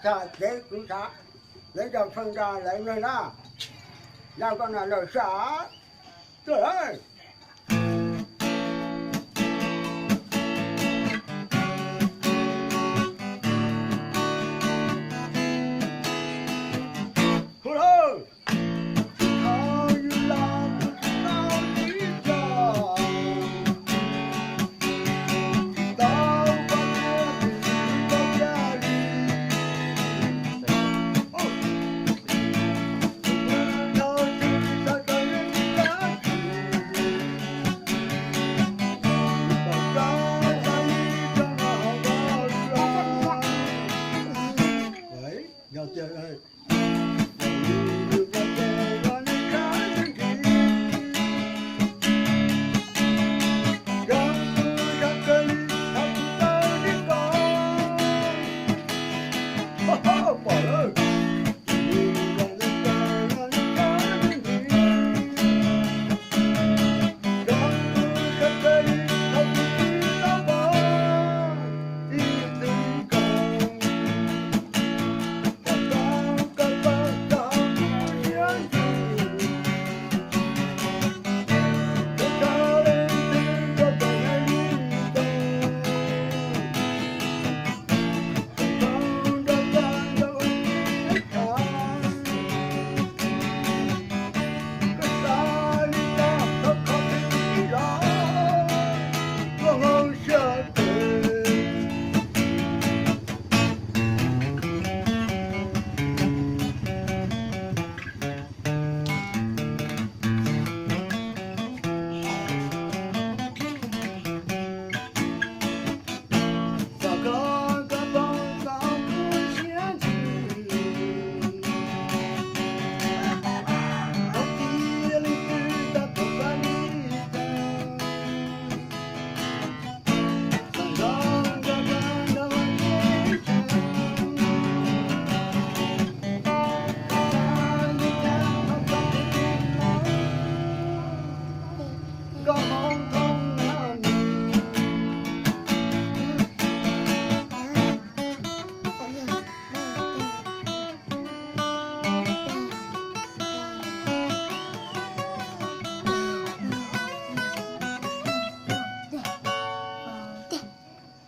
Txog tsev kuv xav, lawv cov pheej nra lawv neeg na, yog koj na lawm sas tuaj lawm. Hu lawm.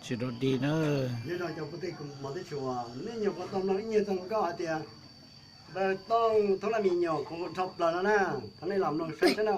Tsis rau di na. Nyob zoo cov kwv tij muam tub sua, nej nyuam qhuav tau mloog ib nyuag txoj nkauj hais tias Npawg Tooj Thoob Laj me nyuam, kuv nrho plaws no na, thov nej los mloog saib saib na.